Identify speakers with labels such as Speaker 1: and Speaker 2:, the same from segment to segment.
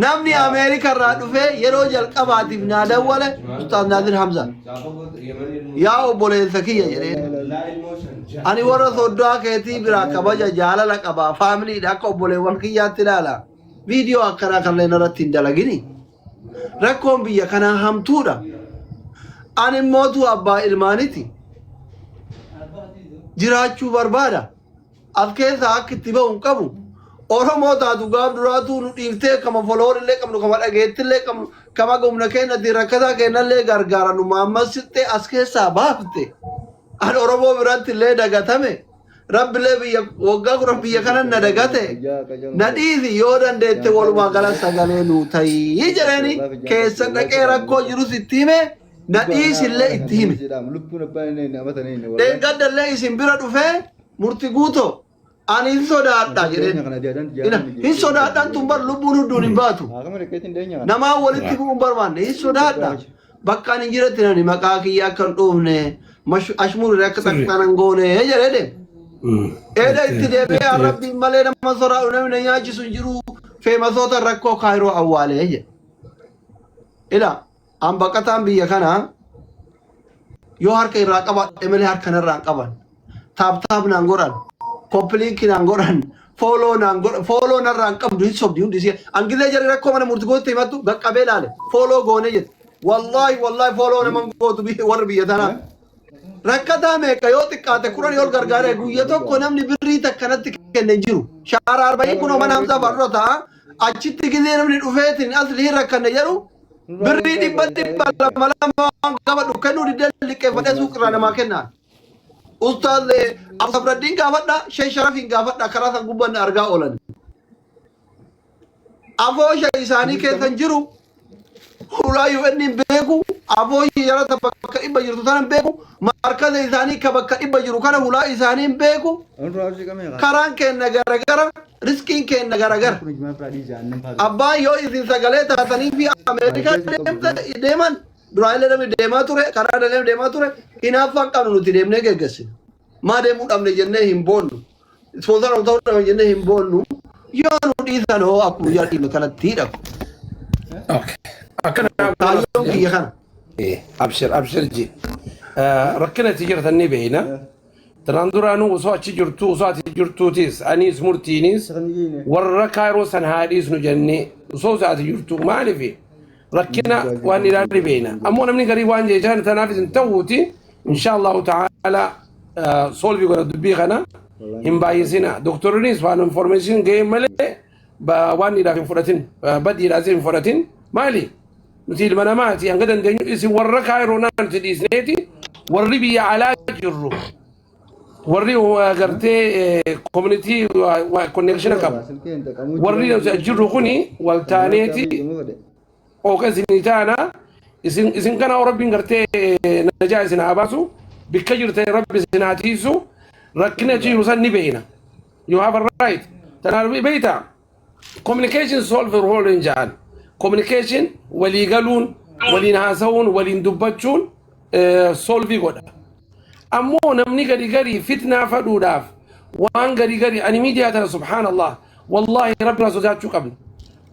Speaker 1: Namni Ameerika irraa dhufee yeroo jalqabaatiif naa dawwale Ustaaz Naadir Hamza. Yaa obboleessa kiyya jedheen. Ani warra soddaa keetii biraa kabaja jaalala qaba. Faamiliidha akka obboleewwan kiyyaatti ilaala. Viidiyoo akkanaa kanneen irratti hin dalagini. Rakkoon biyya kanaa hamtuudha. Ani immootu abbaa ilmaaniti. Jiraachuu barbaada. As keessaa akka itti bahu hin qabu. Oromoo taatu gaaf duraatuu nu dhiiftee kama follower illee qabnu kama dhageetti illee qabnu kama humna keenyatti rakkataa keenyallee gargaara nu maammasiste as keessaa baafte. An Oromoo biratti illee dagatame. Rabbilee biyya waggaa 10 biyya kana na dagate. Na dhiisi yoo dandeette walumaa gala sagalee nuu ta'ii jedheeni keessa dhaqee rakkoo jirus itti hime na dhiisi illee itti hime. Dheengadda illee isin bira dhufee murti guutoo ani hin sodaadha jedheen. Ina hin sodaadhaan tun bar lubbuun hudduun hin baatu. Namaa walitti bu'uun barbaanne hin sodaadha. Bakka ani hin jiretti nani maqaa kiyya akka hin dhoofne ashmuurri akka xaxxanan goone jedhee deema. Eeda itti deebi'ee rabbiin malee nama sodaadhu namni na nyaachisu hin jiru feemasoota rakkoo kaayiroo awwaalee jedhe. Ila an baqataan biyya kanaa yoo harka irraa qabaadhe malee harka narraa hin qaban. Tap tap naan godhan. Copy link naan godhan. Follow naan godhan. Follow narraa hin qabdu hin sobdi hundi ishee. Angillee jarri rakkoo mana murtii gootti himattu qaqqabee ilaale. Follow goone jette. Wallaahi wallaahi follow nama hin gootu warri biyya tanaa. Rakkataa meeqa yoo xiqqaate 10 ol gargaaree guyya tokko namni birrii takka natti kenne hin jiru. Shaara arba'iin kunoo mana Hamzaa Faadura ta'a. Achitti gizee namni dhufeetiin asli hin rakkanne jedhu birrii dhibba dhibba lama lama waan qabadhu kennuu diddee liqqeeffadhee suuqirraa namaa kennaan. Ustaaz Abu Safraddiin gaafadha, Sheekh Sharafiin gaafadha karaa san gubbanne argaa oolan. Afoosha isaanii keessa hin jiru. Hulaa UN hin beeku. Afoosha jarata bakka 100 jirtu sana hin beeku. Markaza isaanii ka bakka 100 jiru kana hulaa isaanii hin beeku. Karaan keenna garagara, riskiin keenna garagara. Abbaan yoo isin sagalee taatanii fi Ameerikaa deeman duraan illee namni deemaa ture, karaa illee deemaa ture, hinaaffaan qabnu nuti deemnee geggeessina. Maa deemuu dhabne jennee hin boonnu. Sponsor ta'uu dhabne jennee hin boonnu. Yoo nu dhiisan hoo akkuma guyyaa dhiifne kanatti hidhamu.
Speaker 2: Okay. Akkana
Speaker 1: Kaayyoon kiyya kana.
Speaker 2: Abshir abshir ji. Rakkina itti jirtan ni beekna. Tanaan duraanuu osoo achi jirtu osoo ati jirtuutis anis murtiinis warra kaayiroo san haa dhiisnu jennee osoo ati jirtu maaliif rakkina waan ilaalli beekna. Ammoo namni garii waan jechaan tanaaf isin ta'uuti insha Allahu ta'ala solve godha dubbii kana hin baay'isina. Doktorinis waan information ga'e malee waan dhiiraaf hin fudhatin badiidhaas hin fudhatin maali? Nuti ilma namaati hanga dandeenyu isin warra kaayiroo nuti dhiisneeti warri biyya alaa jirru warri gartee community connection qabu warri nuti jirru kuni waltaaneeti ooqa isinii taana isin isin kana rabbiin gartee najaa isin haa baasu bikka jirtan rabbi isin haa tiisu rakkina achi jiru san ni beeyna. You have a right. Tanaaf beeyta communication solve the whole in jaan communication walii galuun waliin haasa'uun waliin dubbachuun solve godha. Ammoo namni gadi gadi fitnaa fadhuudhaaf waan gadi gadi ani miidiyaa tana subhaanallah wallahi rabbi sodaachuu qabna.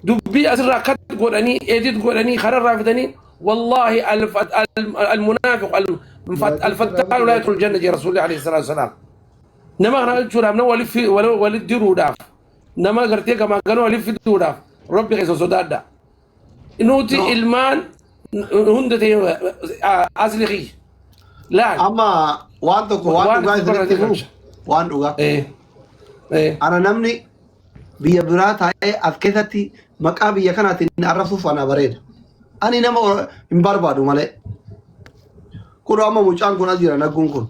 Speaker 2: Dubbii asirraa cut godhanii edit godhanii kararraa fidanii wallahi المنافق الفتان لا يدخل الجنة جي رسول الله عليه الصلاة والسلام. Nama kana jechuudhaaf nama walit diruudhaaf nama gartee gamaa ganoo walit fiduudhaaf rabbi keessa sodaadha. Nuti
Speaker 1: No.
Speaker 2: ilmaan hunda ta'e asli kiyya. Laal.
Speaker 1: Amma waan tokko waan
Speaker 2: Waan
Speaker 1: dhugaa
Speaker 2: itti
Speaker 1: isinitti
Speaker 2: barate
Speaker 1: himu
Speaker 2: qabda.
Speaker 1: waan dhugaa. Ana namni biyya biraa taa'ee as keessatti maqaa biyya kanaatiin arrabsuuf ana bareeda. Ani nama hin barbaadu malee. Kun amma mucaan kun as jira nagguun kun.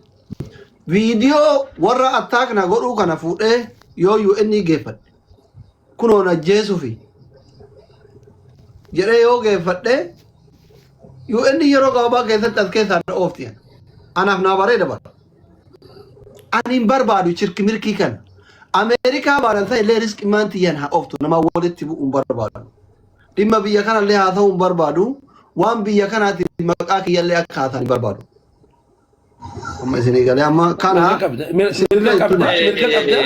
Speaker 1: Viidiyoo warra attack na godhuu kana fuudhee yoo UN geeffadhe. Kunoo na ajjeesuufi jedhee yoo geeffadhe UN yeroo gabaabaa keessatti as keessaa na oofti. Anaaf naa bareeda bara. Ani hin barbaadu chirki mirkii kana. Ameerikaa baanan illee riskii maan tiyyan haa ooftu nama walitti bu'uu hin barbaadu. Dhimma biyya kanallee haa ta'uu hin barbaadu. Waan biyya kanaatiin maqaa kiyyallee akka haa ta'an hin barbaadu. Amma isinii galee amma kana
Speaker 2: Mirga qabda. Mirga
Speaker 1: isinillee
Speaker 2: qabda.
Speaker 1: itti hima.
Speaker 2: Mirga qabda.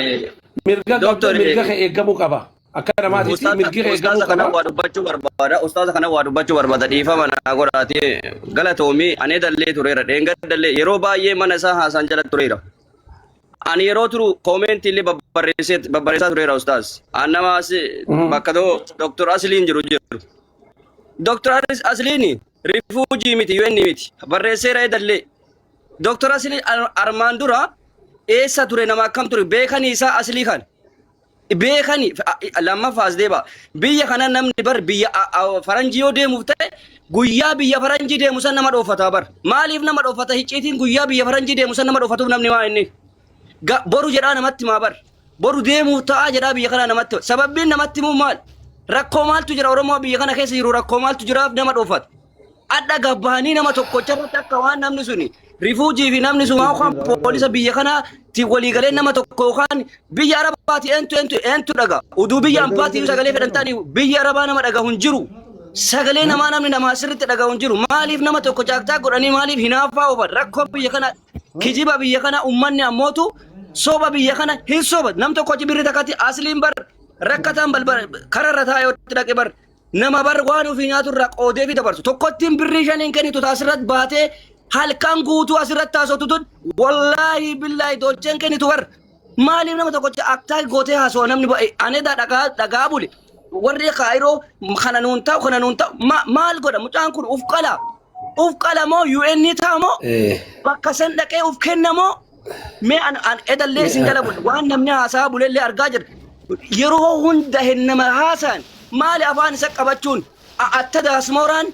Speaker 2: Mirga qabda.
Speaker 3: Doctor,
Speaker 2: Mirga kee eegamuu qaba. Akka namaatitti
Speaker 3: Ustaaza
Speaker 2: mirgi kee eegamuu
Speaker 3: ustaaza kana
Speaker 2: qaba.
Speaker 3: waa dubbachuu barbaada. Ustaaza kana waa dubbachuu barbaada. Dhiifama naa godhaatee galatoomii ani dallee tureera. Dheengadallee yeroo baay'ee mana isaa haasaan jala tureera. Ani yeroo turu koomentii illee babbarreessaa tureera ustaaz. An nama as bakka Dr. Asliin jiru jiru. Dr. Asliin refugee miti, UN miti. Barreesseera edallee. Dr. Asliin armaan dura eessa ture, nama akkam ture, beekanii isaa aslii kan. Beekani lammaffaas deeba. Biyya kana namni bar biyya faranjii yoo deemuuf ta'e, guyyaa biyya faranjii deemu san nama dhoofata bar. Maaliif nama dhoofata? Hicciitiin guyyaa biyya faranjii deemu san nama dhoofatuuf namni maa inni? Boru jedhaa namatti maa bar. Boru deemuuf ta'aa jedhaa biyya kana namatti. Sababbiin namatti himuu maal? Rakkoo maaltu jira? Oromoo biyya kana keessa jiru rakkoo maaltu jiraaf nama dhoofata? Adda gabbahanii nama tokkocha irratti akka waan namni suni refugee fi namni sun yookaan poolisa biyya kanaatti waliigalee nama tokko yookaan biyya Arabaati eentu eentu eentu dhaga. Uduu biyya ambaatii sagalee fedhan ta'anii biyya Arabaa nama dhaga hin jiru. Sagalee namaa namni namaa sirriitti dhaga hin jiru. Maaliif nama tokko caaktaa godhanii, maaliif hinaaffaa oofan? Rakkoo biyya kana, kijiba biyya kana, ummanni ammootu soba biyya kana hin soba. Nam tokko achi birri takkatti asliin bar rakkataan balbala kararra taa'ee dhaqe bar nama bar waan ofii nyaatu irraa qoodee fi dabarsu tokkottiin birrii shaniin kennitu asirratti baatee halkan guutuu asirratti haasoftu tun, wallaahi billaahi dolcheen kennitu bar. Maaliif nama tokkocha aktaa gootee haasoo namni anedaa dhagaa dhagaa bule? Warri kaayiroo kana nuun ta'u, kana nuun ta'u, maal godha mucaan kun? Uf qala, uf qala moo UN ta'a moo bakka san dhaqee uf kenna moo? Mee an edallee isin jala bule waan namni haasaa bulellee argaa jira. Yeroo hunda hin nama haasaan maali afaan isa qabachuun atta daasmooraan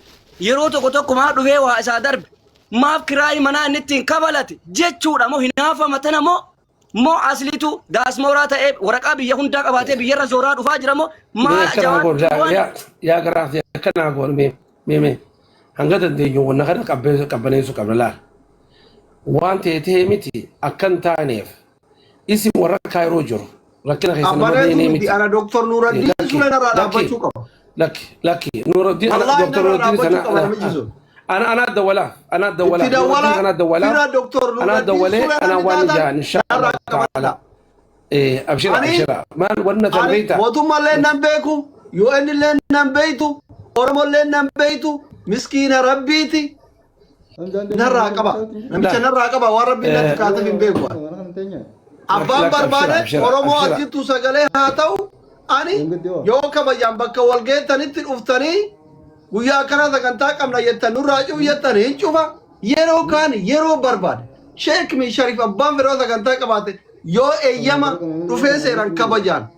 Speaker 3: yeroo tokko tokko maa dhufee waa isaa darbe, maaf kiraayii manaa inni ittiin kafalate jechuudha moo hinaafama tana moo asliitu daasmooraa ta'ee waraqaa biyya hundaa qabaatee biyyarra zooraa dhufaa jira moo
Speaker 2: Mee
Speaker 3: maal
Speaker 2: akkanaa goon
Speaker 3: jawaar
Speaker 2: yaa yaa garaa fi akkanaa goon mee mee mee hanga dandeenyu wanna kana qabbaneessuu qabna laal. Waan ta'e ta'e miti akkan taaneef isin warra kaayiroo jiru rakkina keessa nama
Speaker 1: Abbaneetu
Speaker 2: beenee
Speaker 1: miti
Speaker 2: miti.
Speaker 1: ana Dr. Nuraddiin
Speaker 2: Lakki
Speaker 1: Suleen irraa
Speaker 2: lakki
Speaker 1: dhaabbachuu qaba.
Speaker 2: Lakki lakki Nuraddiin ana
Speaker 1: Wallaahi
Speaker 2: Dr.
Speaker 1: narraa
Speaker 2: Nuraddiin
Speaker 1: dhaabbachuu
Speaker 2: sana
Speaker 1: qaba namichi sun.
Speaker 2: ana dawwalaaf ana
Speaker 1: Itti
Speaker 2: dawwalaaf Nuraddiin
Speaker 1: dawwalaa
Speaker 2: ana dawwalaaf
Speaker 1: fira Dr.
Speaker 2: ana
Speaker 1: Nuraddiin
Speaker 2: dawwalee
Speaker 1: Suleen
Speaker 2: ana
Speaker 1: namni
Speaker 2: waan
Speaker 1: taatan
Speaker 2: jaan insha
Speaker 1: narraa
Speaker 2: Allah ta'ala.
Speaker 1: qabadha.
Speaker 2: Abshira
Speaker 1: Ani
Speaker 2: abshira maal wanna
Speaker 1: ani
Speaker 2: tarbeeyta
Speaker 1: mootummaallee nan beeku, UN illee nan beeytu, Oromollee nan beeytu, miskiina rabbiiti narraa qaba. Namicha narraa qaba, waan rabbiin natti kaateef hin beeku. Abbaan
Speaker 2: Lakki abshira
Speaker 1: barbaade
Speaker 2: abshira
Speaker 1: Oromoo
Speaker 2: abshira.
Speaker 1: achittu sagalee haa ta'u, ani yoo kabajaan bakka wal geettanitti dhuftanii guyyaa akkanaa sagantaa qabna jettan nurraa cufu jettan hin cufa. Yeroo kaan yeroo barbaade Sheek mi Sharif abbaan fedhoo sagantaa qabaate yoo eeyyama dhufee seeran kabajaan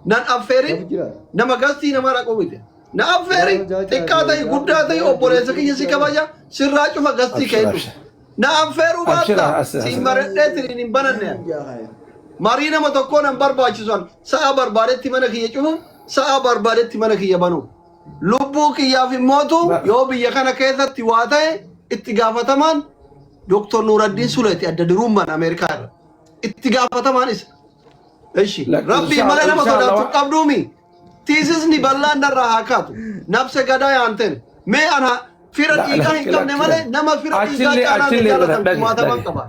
Speaker 1: nan affeerin, nama gastii nama dhaqu miti. Na affeeri, xiqqaa ta'e guddaa ta'e obboleessa kiyya si kabaja, sirraa cufa gastii
Speaker 2: Abshira
Speaker 1: kee
Speaker 2: abshira.
Speaker 1: dhufu. Na affeeruu
Speaker 2: Abshira
Speaker 1: baatta
Speaker 2: as as.
Speaker 1: siin maradhee tiriin hin bananne. Marii nama tokkoo nan barbaachisu, sa'a barbaadetti mana kiyya cufu, sa'a barbaadetti mana kiyya banu. Lubbuu kiyyaaf immootu yoo biyya kana keessatti waa ta'e itti gaafatamaan Dr. Nuraddiin Suleeti adda durummaan Ameerikaa irra. Itti gaafatamaan isa. Ishi rabbii malee nama sodaatu qabduumi. Tiisisni bal'aan narraa haa kaatu. Nabse gadaa yaanteen. Mee ana fira dhiigaa hin qabne malee nama fira dhiigaa
Speaker 2: Achillee
Speaker 1: caalaa na
Speaker 2: achillee
Speaker 1: jaalatan
Speaker 2: dhage
Speaker 1: kumaataman
Speaker 2: dhage.
Speaker 1: qaba.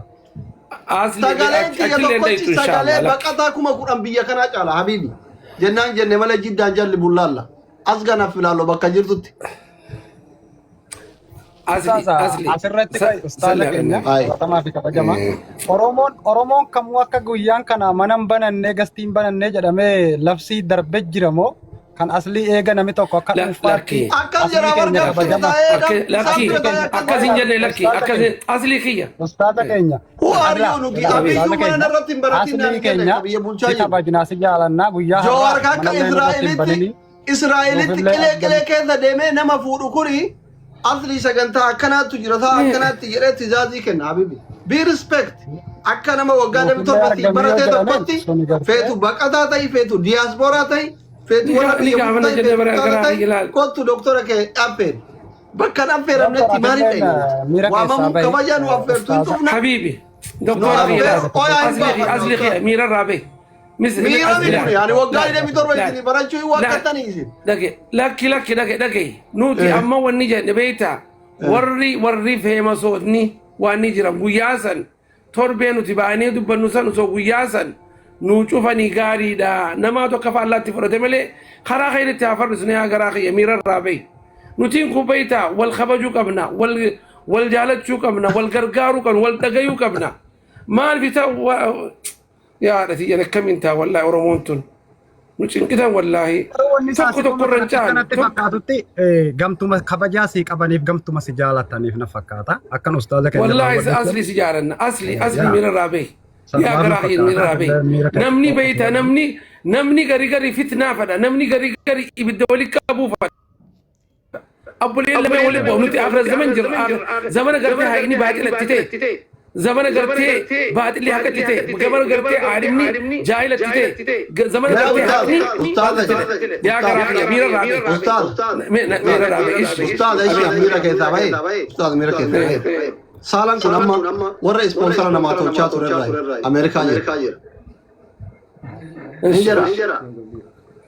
Speaker 2: Asli
Speaker 1: Sagaleen kiyya
Speaker 2: achillee
Speaker 1: tokkochi
Speaker 2: dheeytu
Speaker 1: sagalee
Speaker 2: inshallah lakki.
Speaker 1: baqataa 10,000 biyya kanaa caala habiibi. Jennaan jenne malee jiddaan jalli bullaalla. As ganaaf filaallo bakka jirtutti.
Speaker 2: Asli
Speaker 4: Ustaaza
Speaker 2: asli
Speaker 4: asirratti qoy ustaaza
Speaker 2: salli ala
Speaker 4: keenya
Speaker 2: nabi.
Speaker 1: Ayi.
Speaker 4: fudhatamaa fi kabajamaa. Oromoon kamuu akka guyyaan kana mana hin banannee, gastii hin banannee jedhamee labsii darbee jira moo kan aslii eega namni tokko akka dhuunfaatti
Speaker 2: Lakki.
Speaker 1: Akkas
Speaker 4: aslii
Speaker 1: jira
Speaker 4: keenya
Speaker 1: warra
Speaker 4: kabajamaa.
Speaker 1: taa'ee isaan
Speaker 2: Lakki
Speaker 1: bira taa'ee akkas
Speaker 2: akkas hin jenne lakki
Speaker 4: Ustaaza
Speaker 2: akkas
Speaker 4: keenya
Speaker 2: asli kiyya.
Speaker 4: ustaaza keenya
Speaker 1: Who are
Speaker 4: irraa
Speaker 1: you nuti
Speaker 4: irraa
Speaker 1: abiyyuu
Speaker 4: ustaaza
Speaker 1: mana
Speaker 4: keenya
Speaker 1: narratti hin baratin naan
Speaker 4: aslii
Speaker 1: jenne
Speaker 4: keenya
Speaker 1: ka biyya bulchaa
Speaker 4: si
Speaker 1: jiru.
Speaker 4: kabajnaa, si jaalannaa, guyyaa
Speaker 1: Jawaar
Speaker 4: har'aa
Speaker 1: ka akka
Speaker 4: manallee nurratti hin
Speaker 1: Israa'elitti
Speaker 4: banini
Speaker 1: Israa'elitti
Speaker 4: nuufillee
Speaker 1: qilee qilee
Speaker 4: argame.
Speaker 1: keessa deemee nama fuudhu kuni asli sagantaa akkanaattu jira ta'a akkanaatti jedhee tizaazii kenna habibi. Be respect akka nama waggaa
Speaker 4: Nuufillee
Speaker 1: 27 siin
Speaker 4: argame yoo
Speaker 1: baratee
Speaker 4: jedhameen
Speaker 1: tokkotti
Speaker 4: suni gartee
Speaker 1: feetu baqataa ta'i, feetu diyaaspooraa ta'i, feetu
Speaker 2: Ni
Speaker 1: warra
Speaker 2: ni
Speaker 1: biyya
Speaker 2: gaafanna
Speaker 1: bulchu ta'i,
Speaker 2: jennee
Speaker 1: feetu
Speaker 2: bara
Speaker 1: kaana
Speaker 2: garaa
Speaker 1: ta'i,
Speaker 2: kiyya laal.
Speaker 1: kottu doktora kee affeeri. Bakka hin affeeramnetti
Speaker 4: Doktor
Speaker 1: maaliif
Speaker 4: atilleen
Speaker 1: dhayna?
Speaker 4: miira keessaa
Speaker 1: Waamamuu
Speaker 4: bahi
Speaker 1: kabajaa nu affeertu hin
Speaker 4: ustaaza.
Speaker 1: dhufna.
Speaker 2: Habibi
Speaker 1: Nu
Speaker 2: doktora kiyya laal.
Speaker 1: affeeru qoyaa hin
Speaker 2: Asli kiyya
Speaker 1: baafanna
Speaker 2: asli
Speaker 1: doktora.
Speaker 2: kiyya miira irraa bahi. Mis
Speaker 1: Miira
Speaker 2: asli
Speaker 1: mi
Speaker 2: laal
Speaker 1: kuni ani waggaa
Speaker 2: laal
Speaker 1: 27
Speaker 2: laal
Speaker 1: isinii barachuu hin
Speaker 2: laal
Speaker 1: waaqattanii isin.
Speaker 2: dhage lakki lakki dhage dhage nuti amma wanni jedhe beektaa warri feemasootni waan ni jiran guyyaa san torbee nuti baanee dubbannu san osoo guyyaa san Nuu cufanii gaariidha. Namaatu akka faallaatti fudhate malee karaa keenitti haa farrisne yaa garaa kiyya miira irraa bahi. Nutiin kun beektaa wal kabajuu qabna, wal wal jaalachuu qabna, wal gargaaruu qabna, wal dhagayuu qabna. Maal bita yaa haadha tiyyan akkamiin ta'a wallaahi Oromoon tun. Nu cinqitan wallaahi.
Speaker 4: Wanni isaa
Speaker 2: Tokko
Speaker 4: si
Speaker 2: tokko irra hin
Speaker 4: akka
Speaker 2: caalu.
Speaker 4: natti
Speaker 2: Tokko
Speaker 4: fakkaatutti gamtuma kabajaa si qabaniif gamtuma si jaalataniif na fakkaata. Akkan ustaaza keenya irraa
Speaker 2: Wallaahi
Speaker 4: hubannutti.
Speaker 2: asli si jaalanna. Asli asli miira irraa bahi. Yaa
Speaker 4: Sanumaaf na
Speaker 2: garaa kiyya miira
Speaker 4: fakkaata.
Speaker 2: irraa bahi.
Speaker 4: Miira keessa
Speaker 2: Namni beeyta namni namni gari gari fitnaa fedha. Namni gari gari ibidda wali qabuu fedha. Abboleen lameen wali bu'u. Nuti akhira zaman jirra. Zamana gartee haqni baaxilatti ta'e. Zamana gartee baaxilli haqatti ta'e. Zamana gartee aalimni jaahilatti ta'e. Zamana
Speaker 1: Yaa
Speaker 2: gartee
Speaker 1: ustaaz,
Speaker 2: haqni
Speaker 1: ustaaza,
Speaker 2: baaxilatti ta'e. Yaa garaa kiyya miira irraa bahi.
Speaker 1: ustaaz,
Speaker 2: Miira irraa bahi. Ishi.
Speaker 1: ustaaz, ishi miira keessaa bahe, ustaaz miira keessaa bahe. Saalaan kun amma warra ispoonsara namaa tolchaa ture irraa Ameerikaa jira. Ni jira.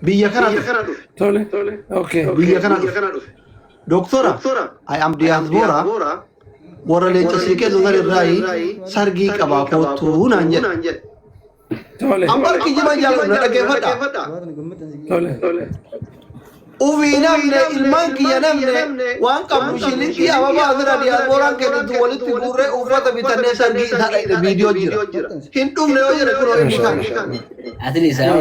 Speaker 1: Biyya kana dhufe.
Speaker 2: Tole. Okay.
Speaker 1: Biyya kana dhufe. Doktora, I am diaspora, warra leenca sii kennu san irraa sargii qabaa koottuu naan jedhe.
Speaker 2: Tole.
Speaker 1: Amma kijiba jaalladhu na dhaggeeffadha.
Speaker 2: Tole.
Speaker 1: Ufii namne ilmaan kiyya namne waan qabnu shilinkii ababaa asirra diyaaspooraan kennitu walitti guurree uffata bitannee sargii isaa dhaqne viidiyoo jira. Hin dhufne yoo jedhe kunoo inni kan.
Speaker 5: Asli isaa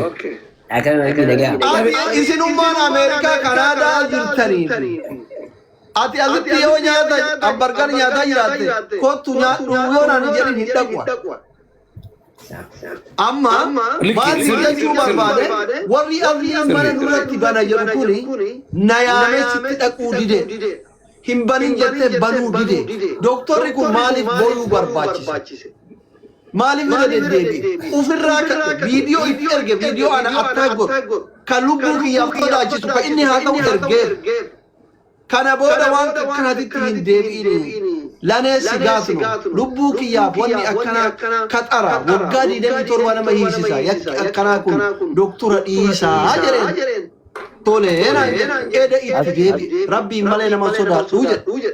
Speaker 2: Okay.
Speaker 5: akkana namni dhagaa.
Speaker 1: Ati isinummaan Ameerikaa Kanaadaa jirtaniin. Ati asitti yoo nyaata hamburger nyaataa jiraatte kottu nyaadhu yoo naan hin jedhin hin dhaqu. Amma maal si jechuu barbaade warri asliin mana nurratti bana jedhu kuni na yaamee sitti dhaquu dide. Hin banin jettee banuu dide. Dooktorri kun maaliif boyuu barbaachise? Maaliif irra deddeebi'e? Ofirraa viidiyoo itti erge viidiyoo ana attaa godhu kan lubbuu kiyyaaf sodaachisu kan inni haa ta'u ergeef. Kana booda waan akkanaatitti hin deebi'ini. Lanee si gaafnu lubbuu kiyyaaf wanni akkanaa kaxara waggaa 27 nama hiisisa yakki akkanaa kun doktora dhiisaa jedheen. Tolee naan jedhe eda itti deebi rabbiin malee nama sodaadhu jedhe.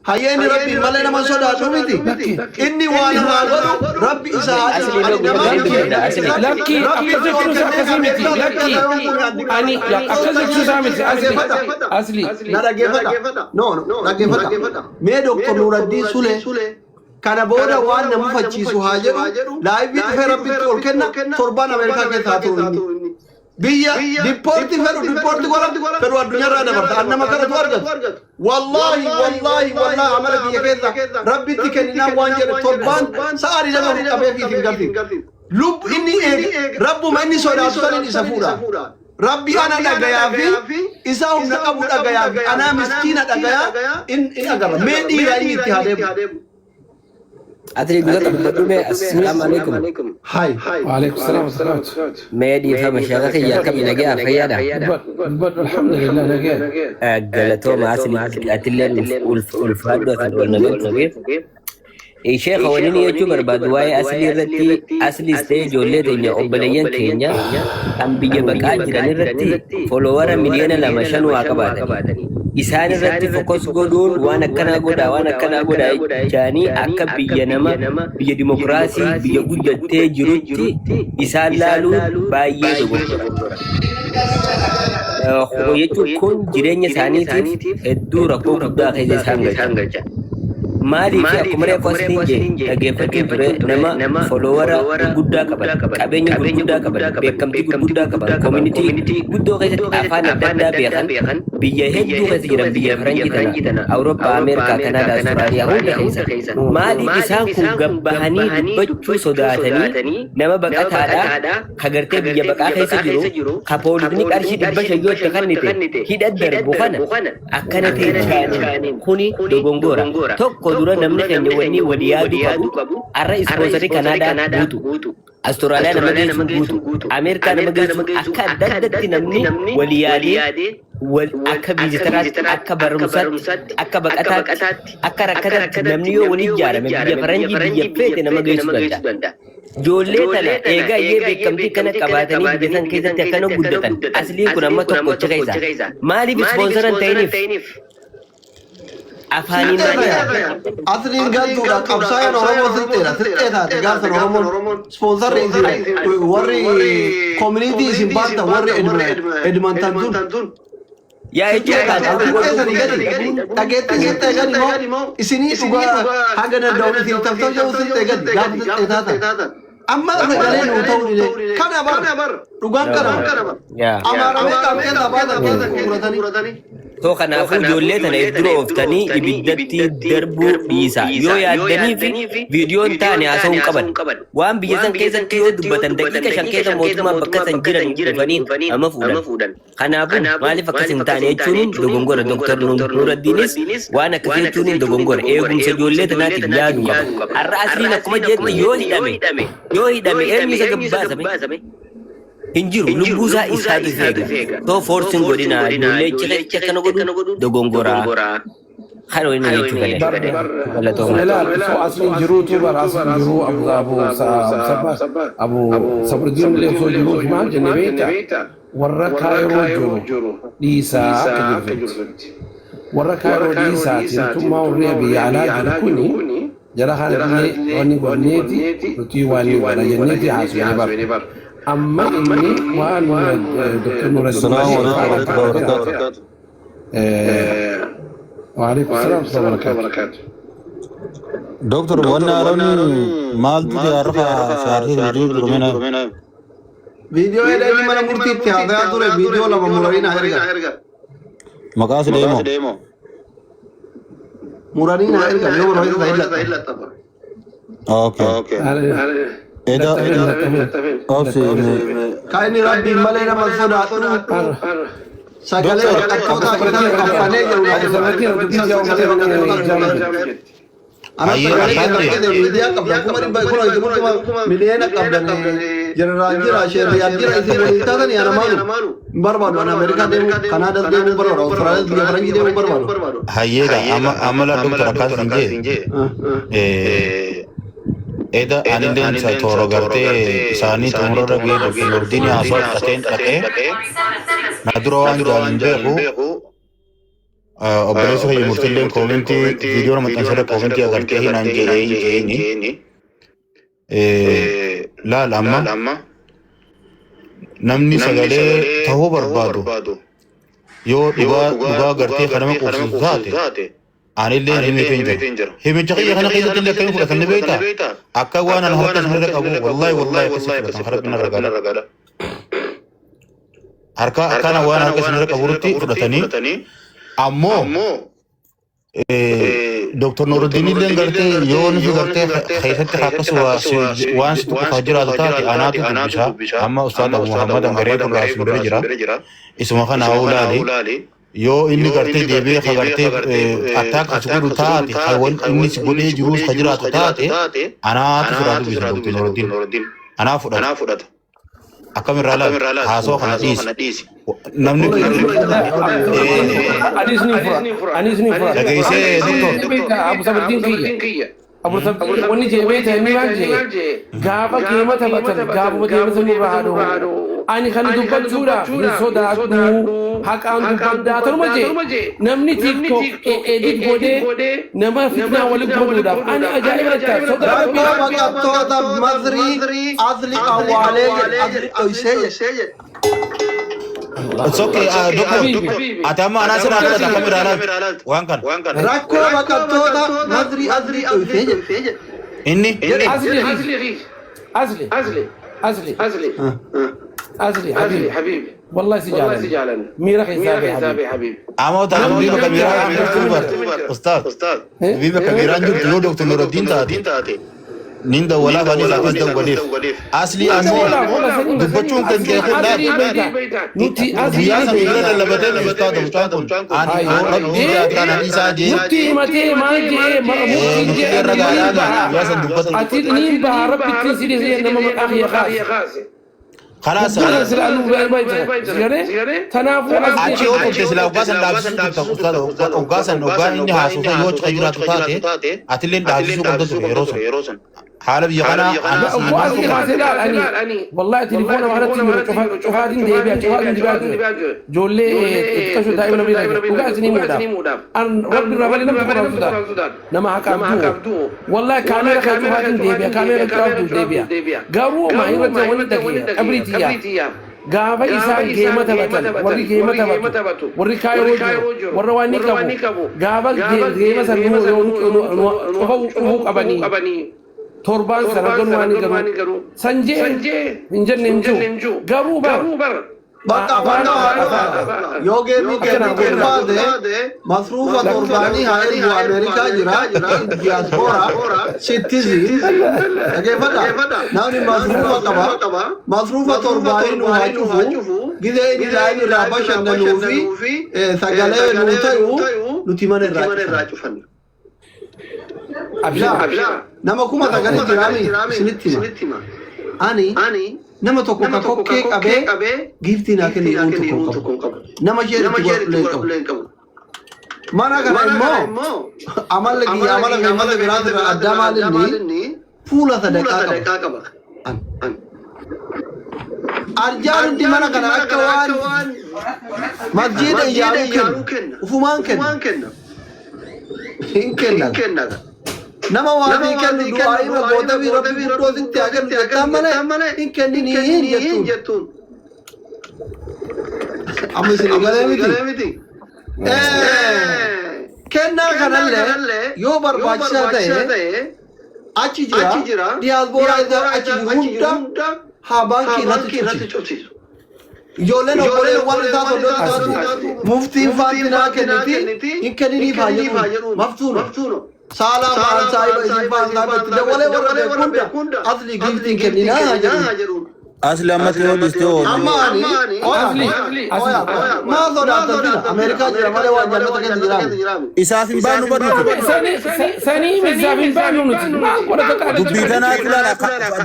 Speaker 1: Hayyee inni rabbiin malee nama sodaadhu miti. Inni waan haa godhu rabbi isaa haa
Speaker 5: Asli
Speaker 1: jedhu. Ani
Speaker 5: illee
Speaker 1: nama
Speaker 5: dubbadha asli.
Speaker 2: Lakki akkas jechuun isaa akkasii miti. Lakki ani akkas jechuun isaa miti. Asli asli.
Speaker 1: Na dhaggeeffadha. No, no, dhaggeeffadha. Mee Dooktor Nuuraddiin Sulee kana booda waan na mufachiisu haa jedhu live dhufee rabbitti ol kenna torbaan Ameerikaa keessa haa turu inni. Biyya deport fedhu deport godha fedhu addunyaarraa dabarsa. An nama kanatu argatu. Wallaahi wallaahi wallaahi amala biyya keessa rabbitti kenninaan waan jedhe torbaan sa'a 20 qabee fi hin galfin. Lub inni eega rabbuma inni sodaatu saniin isa fuudha. Rabbi ana dhagayaa fi isa humna qabu dhagayaa fi anaa miskiina dhagayaa in agarra. Mee dhiiraa inni itti haa deemu.
Speaker 5: Asli guddata dubbadhu mee assalaamu alaikum.
Speaker 1: Hai.
Speaker 2: Waalaikum salaam wa rahmatullahi.
Speaker 5: Mee dhiifama sheekha kiyya akkam nagaa fayyaadha.
Speaker 2: Dubbadhu alhamdulillah nagaa.
Speaker 5: Galatooma asli atillee ulfaadhu asin ol na galchuuf. Sheekha waliin jechuu barbaadu waa'ee aslii irratti asliis ta'e ijoollee teenya obboleeyyan keenya kan biyya baqaa jiran irratti follower 2.5 miliyoona waa qabaatani. Isaan irratti focus godhuun waan akkanaa godhaa waan akkanaa godhaa jechaanii akka biyya nama biyya dimokiraasii biyya guddattee jirutti isaan laaluun baay'ee dogoggora. Jechuun kun jireenya isaaniitiif hedduu rakkoo guddaa keessa isaan galcha. Maaliif akkuma reefu asliin jee dhaggeeffachuu ture nama follower gurguddaa qaban qabeenya gurguddaa qaban beekamtii gurguddaa qaban community guddoo keessatti afaan adda addaa beekan biyya hedduu keessa jiran biyya faranjii tana Awurooppaa, Ameerikaa, Kanaadaa, Austraaliyaa hunda keessa maaliif isaan kun gabbahanii dubbachuu sodaatanii nama baqataadhaa ka gartee biyya baqaa keessa jiru ka poolisni qarshii 500 yoo itti kennite hidha darbu kana akkana ta'e kuni dogongora. Tokko dura namni keenya wanni walii yaaduu qabu arra sponsor Kanaadaa guutu. Austraaliyaa nama geessu guutu. Ameerikaa nama geessu akka adda addatti namni walii yaadee wal akka visitoraatti akka barumsaatti akka baqataatti akka rakkataatti namni yoo walii ijaarame biyya faranjii biyya feete nama geessuu danda'a. Ijoollee tana eegaa iyyee beekamtii kana qabaatanii biyya san keessatti akkana guddatan asliin kun amma tokkocha keessa maaliif sponsor hin ta'iniif? Afaaniin
Speaker 1: Silxee
Speaker 5: malee.
Speaker 1: faya. Asliin gantuudha. Qabsaa'aan Oromoo silxeedha. Silxee taate gaafsan Oromoon ispoonsarri isin warri community isin baattan warri Edmonton tun.
Speaker 5: Yaa
Speaker 1: Silxee
Speaker 5: jechuun
Speaker 1: taate. Silxee sanii gadi. Dhageettii silxee gadi moo isinii dhugaa haga danda'u isin taftaf jedhu silxee gadi gaafa silxee taatan. Amma sagalee nuu ta'uu dide. Kana bar dhugaan kana bar.
Speaker 5: Yaa.
Speaker 1: Amaaramee qabxee baatan keessa gurguratanii.
Speaker 5: So kanaafuu ijoollee tana dura ooftanii ibiddatti darbuu dhiisaa. Yoo yaaddanii fi viidiyoon taane haasa'uu hin qaban. Waan biyya san keessatti yoo dubbatan daqiiqa 5 keessa mootummaan bakka san jiran dhufanii nama fuudhan. Kanaafuu maaliif akkas hin taane jechuun dogongora. Dr. Nuraddiinis waan akkasii jechuun dogongora. Eegumsa ijoollee tanaatiif yaaduu qaba. Har'a Asliin akkuma jette yoo hidhame eenyu isa gabbaasame? Hin jiru, lubbuu isaa isaatu eega. So force hin godhina, ijoollee achi akkana godhu dogongoraa. Kana waliin jechuu fedhe. Galatooma.
Speaker 2: Ilaal, osoo Asliin jiruutu bara Asliin jiruu Abu Abu Abu Sabruddin illee osoo jiruutu maal jenne beektaa? Warra Kaayiroo jiru dhiisaa akka jirtutti. Warra Kaayiroo dhiisaati nutummaa warri biyya alaa jiru kuni jara kana illee wanni godhneeti nuti waan ni godha jenneeti haasofne bara. Amma inni waan Dr. Nuraddiin
Speaker 6: السلام عليكم ورحمة الله وبركاته.
Speaker 2: وعليكم السلام ورحمة الله وبركاته.
Speaker 6: Doctor, wanni haroonni maaltu har'a shaartii viidiyoo jiru mina?
Speaker 1: Viidiyoo inni mana murtiitti haasayaa ture viidiyoo lama muranii na ergan.
Speaker 6: Maqaa si deemo.
Speaker 1: Muranii na ergan yoo barbaachisa hin.
Speaker 6: Okay. Eda obsi.
Speaker 1: Kan inni Rabbiin malee nama sodaadhu sagalee baqattoota isaan kaffanee jiru. Ana sagalee baqattoota miidiyaa qabdan 100,000 miliyoona qabdan, jeneraal jira, sheeriyaal jira, isin waliin taatanii ana maalu hin barbaadu. Ana Ameerikaa deemuu, Kanaadaa deemuu barbaadu, Awustiraaliyaa, biyya faranjii deemuu barbaadu.
Speaker 6: Hayyeega amma amma la doctor akkas hin jee. Eda anilleen toora gartee isaanii xumurarra ga'ee Dr. Nuraddiin haasawaa fudhateen dhaqee na dura waan jaalin beeku obboleessa kiyya murtilleen comment viidiyoo maxxansarra comment agartee hinaan jedhee hin jeeni. Laal, amma namni sagalee tahuu barbaadu yoo dhugaa dhugaa gartee kanama quubsisu taate anillee himeef hin jiru. Himicha kiyya kana keessatti illee akkamiin fudhatan ni beektaa? Akka waan an harka isinirra qabu, wallahi wallahi akkasii fudhatan harka narra gala. Harka akkana waan harka isinirra qabutti fudhatanii ammoo Dr. Nuruddin illee gartee yoo nuti gartee keessatti akkas waan si tuqu jiraatu taate anaatu dubbisa. Amma Ustaad Abu Muhammad Angaree irraa isin bira jira. Isuma kana haa ulaali. Yoo inni gartee deebi'ee ka gartee attaak as godhu taate, ka wan inni si godhee jiruus ka jiraatu taate, anaatu firaa dubbisa Dr. Nuruddin. Anaa fudhata. Akkamirraa laal haasoo kana dhiisi. Namni
Speaker 2: Anis ni fura. Anis ni fura.
Speaker 6: Dhageessee doktor.
Speaker 2: Abu Sabirtiin kiyya. Abu Sabirtiin wanni jee beekta inni maal jee gaafa geema taphatan gaafuma geema sun irraa haadhu. Ani kana dubbachuudhaaf hin sodaadhu, haqaan dubbaddaa tanuma jee. Namni TikTok edit godhee nama fitnaa waliin godhuudhaaf ani ajaa'iba jettaa sodaa.
Speaker 1: Rakkoo baqattoota Masrii Asli awwaalee jedhe, Asli dhoysee jedhe.
Speaker 6: It's okay, doctor. Ati amma anaa sirraa fudhata akkamirraa laal waan kana.
Speaker 1: Rakkoo baqattoota Masrii Asli dhoysee jedhe.
Speaker 6: Inni
Speaker 2: Asli, asli, asli, asli, asli, asli, حبيبي والله سجالا ميرا حسابي حبيبي.
Speaker 6: Amma ta'an dubbii bakka miiraa jirtu bar. Ustaad. Dubbii bakka miiraan jirtu yoo Dr. Nuruddin taate. Nin dawwalaaf anis akkas dawwaleef. Asli ammoo dubbachuun kan kee kun laal.
Speaker 2: Nuti asli
Speaker 6: Guyyaa sana miira lallabatee mi ustaada mucaan kun. Ani yoo Rabbii jaataan ani isaa jee.
Speaker 2: Nuti himatee maal jee murtiin
Speaker 6: Nuti
Speaker 2: jee
Speaker 6: irra gaadhaa guyyaa san dubbatu.
Speaker 2: Ati niin baha Rabbitti si nama maqaa kiyya kaase.
Speaker 6: Kalaas
Speaker 2: Kanaafuu
Speaker 6: achi yoo turte silaa hoggaa san dhaabsisuu turta ustaada, hoggaa san hoggaa inni haasofaa yoo achi jiraatu taate atillee dhaabsisuu qabda ture yeroo sun. Haala biyya kanaa ani
Speaker 2: Oguu
Speaker 6: nama
Speaker 2: asii
Speaker 6: tokko
Speaker 2: kaasee laal ani wallahi telefoona kanatti jiru cufaatiin deebi'a cufaatiin deebi'a ture. Ijoollee xixiqqashoo daa'ima namni dhabe dhugaa isinii muudhaaf. An rabbi irraa malee namni tokko sodaatu. Nama haqaaf du'u. Wallahi kaameera kana cufaatiin deebi'a kaameera cufaatiin deebi'a. Garuu maa irratti wanni dhageera qabrii xiyyaa. Gaafa isaan geema taphatan warri geema taphatu warri kaayiroo jiru warra waan ni qabu gaafa geema san cufuu qabanii torbaan sana garuu waan garuu san jee hin jenne hin jiru garuu bar
Speaker 1: Bakka
Speaker 2: afaan
Speaker 1: bakka yoo geemii
Speaker 2: akkana
Speaker 1: kennu
Speaker 2: godha.
Speaker 1: barbaade masruufa torbaanii haa ergu Ameerikaa jira diaspora citizen dhageeffadha namni masruufa qaba masruufa torbaanii nu haa cufu gizee inni daa'imni irraa bashannanuu fi sagalee nuu ta'u nuti mana irraa cufanna.
Speaker 2: Abshir.
Speaker 1: Nama 9,000 jiraami isinitti hima. Ani nama tokko ka kokkee qabee giiftii naa kenne yeroo tokko hin qabu. Nama isheen itti godhullee hin qabu. Mana kana immoo amalli kiyya amala fi amala biraati irraa addaa maalinni fuula sadaqaa qaba. Arjaan hundi mana kana akka waan masjiida ijaaruu kenna. Ufumaan kenna. Hin kenna. Nama waa sii kennu du'aa irra gootee fi rabbi guddoo sitti haa kennu jettaan malee hin kenninii hin jettuun. Amma isin galee miti. Kennaa kanallee yoo barbaachisaa ta'e achi jira diyaaspooraa isaa achi jiru hunda haa baankii irratti cufsiisu. Ijoolleen obboleewwan isaa soddoti muftiin faanti naa kenniti hin kenniniif haa jedhuun maftuuno. Saalaa fa'aan saahiba isin fa'aan saahiba itti dabalee warra beeku hunda asli giiftiin kenninaa haa jedhuun.
Speaker 7: Asli ammatti yoo dhiste oolu.
Speaker 1: Amma ani
Speaker 2: Asli
Speaker 1: oya
Speaker 2: asli.
Speaker 1: Maa sodaattan fida Ameerikaa jira malee waan jannata keessa jiraame.
Speaker 7: Isaaf hin baanu bar nuti.
Speaker 2: Sanii misaaf hin baanu nuti maal godhata qaala.
Speaker 7: Dubbii tanaatu laala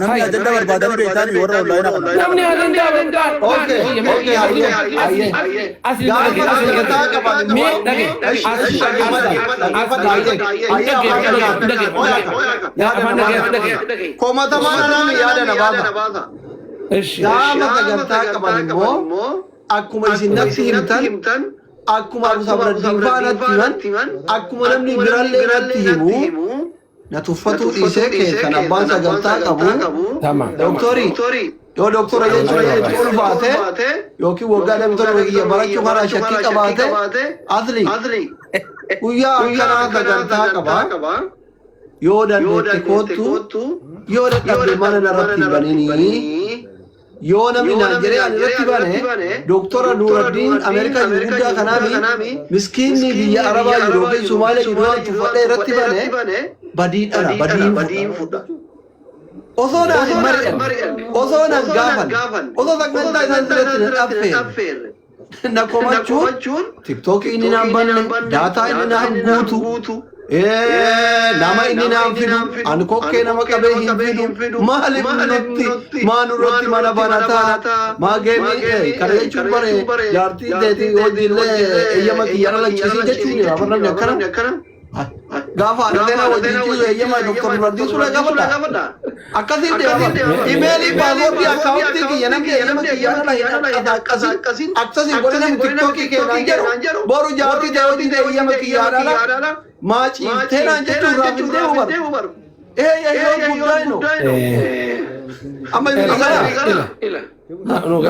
Speaker 7: namni ajanda barbaadanii beektaani warra onlaayinaa kana.
Speaker 2: Namni ajandaa barbaadu.
Speaker 1: Okay, okay, hayyee, hayyee.
Speaker 2: Asli
Speaker 1: Gaafa
Speaker 2: dhage asli
Speaker 1: sagantaa qaban
Speaker 2: mee
Speaker 1: immoo
Speaker 2: dhage asli
Speaker 1: dhaggeeffadha, dhaggeeffadha, hayyee, hayyee, afaan
Speaker 2: dhage
Speaker 1: kana oya, yaada
Speaker 2: afaan
Speaker 1: na
Speaker 2: dhage
Speaker 1: baasa.
Speaker 2: dhage.
Speaker 1: Komatamaan anaami yaada na baasa.
Speaker 2: Ishi.
Speaker 1: Gaafa sagantaa qaban immoo akkuma isin natti himtan, akkuma Abu Sabraddiin fa'aa natti himan, akkuma namni birallee natti himu, na tuffatuu dhiisee keessan abbaan sagantaa qabu.
Speaker 2: Tamam.
Speaker 1: Doktorii yoo doktora jechuun itti ulfaate yookiin waggaa 27 kiyya barachuu karaa shakkii qabaate asli guyyaa akkanaa sagantaa qaba. Yoo dandeette koottu, yoo dadhabde mana narratti hin baninii. Yoo namni naan jedhee ani irratti bane doktora Nuuraddiin Ameerikaa jiru guddaa kanaami miskiinni biyya Arabaa jiru yookiin Sumaalee jiru waan tuffadhee irratti bane badiin dhala badiin fudha. Osoo naan hin mari'anne, osoo naan gaafanne, osoo sagantaa isaan irratti hin affeerre na komachuun tiktookii inni naan banne, daataa inni naan guutu, nama inni naan fidu, ani kokkee nama qabee hin fidu, maaliif nutti maa nurratti mana banataa maa geemii kana jechuun bare jaartii teetii hojiillee eeyyama kiyya lalachiisii jechuun bar namni akkana gaafa haadha seenaa wajjin ciisu eeyyama doktor Nuraddiin Sulee gaafadha. Akkasiin deema. Imeelii paaswoordii akkaawuntii kiyya namni eeyyama kiyya ala hin akkasiin akkasiin godhe namni tiktookii keenaan jedhu boru jaartii ta'e hojii ta'e eeyyama kiyya ala maa ciiftee naan jechuun irraa hin deemu bar. Ee yoo guddaa ino. Amma isin gara.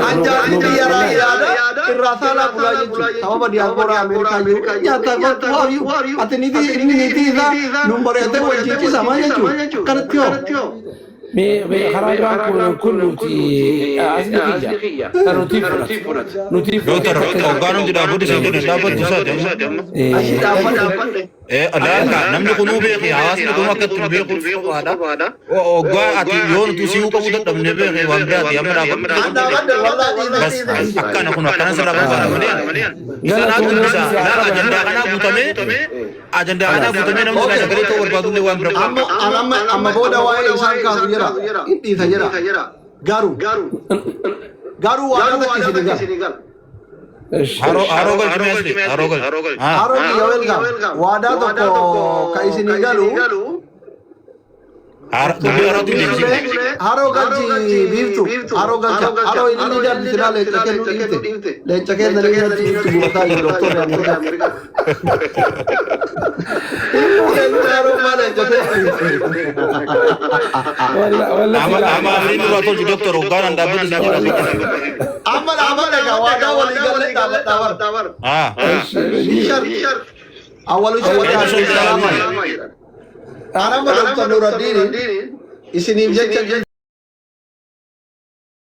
Speaker 1: Anjaartii kiyya irraa yaada irraa saalaa bulaa jechuudha. Sababa diyaaspooraa Ameerikaa jiru nyaata kottu how are you? Ati nitii inni nitii isaa nun bareetee wajjin ciisa maal jechuudha? Kanatti hoo?
Speaker 2: Mee karaa biraan kun nuti asli kiyya kan nuti fudhatu nuti
Speaker 6: Doktor hoggaan hundi dhaabbatu isin jedhu dhaabbatu isaati amma.
Speaker 1: Achi dhaabbadhe.
Speaker 6: Laata namni kunuu beeki hawaasni kunuu akka itti beeku qofaadha. Hoggaa ati yoo nuti si'uu qabu dadhabne beeki waan biraati amma dhaabbatu.
Speaker 1: An dhaabbadhe wallaahi.
Speaker 6: Bas akkana kun akkana sirraa barbaada malee. Isa naa dubbisa laata ajandaa kanaa guutamee namni silaa sagalee ta'uu barbaadullee waan bira
Speaker 1: Amma amma booda waa'ee isaan kaasu jira. Hin dhiisa jira. Garuu waan takka isin gala.
Speaker 6: Haroo haroo galchine asli haroo galchi.
Speaker 1: Haroo kiyya welcome. Waadaa tokko ka isinii galu.
Speaker 6: Dubbii harootti hin deebisine.
Speaker 1: Haroo galchi biiftu. Haroo galcha. Haroo inni darbi silaa leenca kennuu dhiifte. Leenca kennanii irratti biiftu gubataa jiru doktorri Ameerikaa. Hin fuudhee haroo maa leenca ta'e.
Speaker 2: Walla walla
Speaker 6: Amma
Speaker 2: silaa.
Speaker 6: amma amriin duraa tolchi doktor hoggaan an dhaabbatu si jira dhaabbatu.
Speaker 1: Amma dhaabbata egaa waadaa walii galee dhaabbadhaa bar.
Speaker 6: Ah.
Speaker 1: Shart. Awwalu
Speaker 6: Eebba
Speaker 1: shart.
Speaker 6: sun jira.
Speaker 1: Anamma Dr. Nuraddiin isiniif jecha.